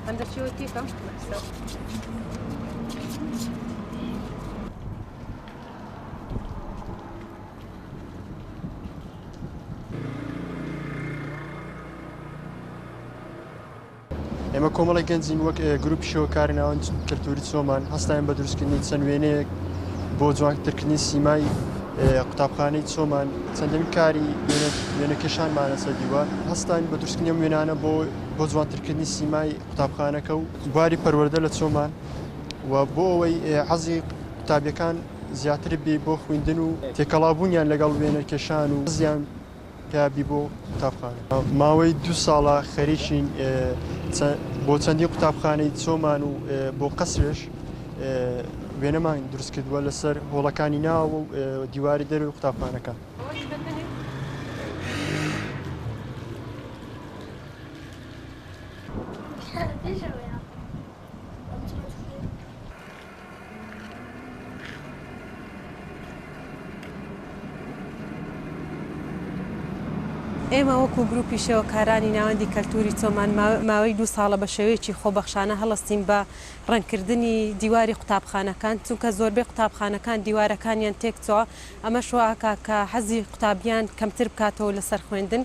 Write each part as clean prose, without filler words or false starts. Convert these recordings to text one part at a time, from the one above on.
هەندە شێوە تێکەم ئێمە کۆمەڵێک گەنجین وەک گروپی شێوەکاری ناوەند کەلتوری چۆمان هەستاین بە دروستکردنی چەند وێنەیەک بۆ جوانترکردنی سیمای قوتابخانەی چۆمان چەندین کاری وێنەکێشانمانە سەر دیوار هەستاین بە دروستکردنی ئەم وێنانە بۆ بۆ جوانترکردنی سیمای قوتابخانەکە و بواری پەروەردە لە چۆمان و بۆ ئەوەی حەزی قوتابیەکان زیاتر بێ بۆ خویندن و تێکەڵاوبوونیان لەگەڵ وێنەکێشان و حەزیان پیا بی بۆ قوتابخانە. ماوەی دوو ساڵە خەریکین بۆ چەندین قوتابخانەی چۆمان و بۆ قەسرێش وێنەمان دروست کردووە لەسەر هۆڵەکانی ناوەوە و دیواری دەرەوەی قوتابخانەکان. ئێمە وەکو گروپی شێوەکارانی ناوەندی کەلتوری چۆمان ماوەی دوو ساڵە بە شێوەیەکی خۆبەخشانە هەڵستین بە ڕەنگکردنی دیواری قوتابخانەکان، چونکە زۆربەی قوتابخانەکان دیوارەکانیان تێکچووە، ئەمەش وا ئەکا کە حەزی قوتابیان کەمتر بکاتەوە لەسەر خوێندن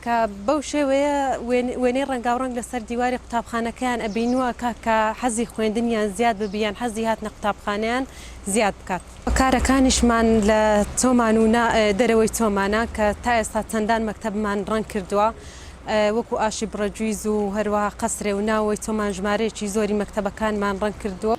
کە بەو شێوەیە وێنەی ڕەنگاوڕەنگ لەسەر دیواری قوتابخانەکەیان ئەبین و ئەکا کە حەزی خوێندنیان زیاد ببی یان حەزی هاتنە قوتابخانەیان زیاد بکات. کارەکانیشمان لە چۆمان و دەرەوەی چۆمانە کە تا ئێستا چەندان مەکتەبمان ڕەنگ کردووە وەکو ئاشی بڕەجویز و هەروەها قەسرێ و ناوەوەی چۆمان ژمارەیەکی زۆری مەکتەبەکانمان ڕەنگ کردووە.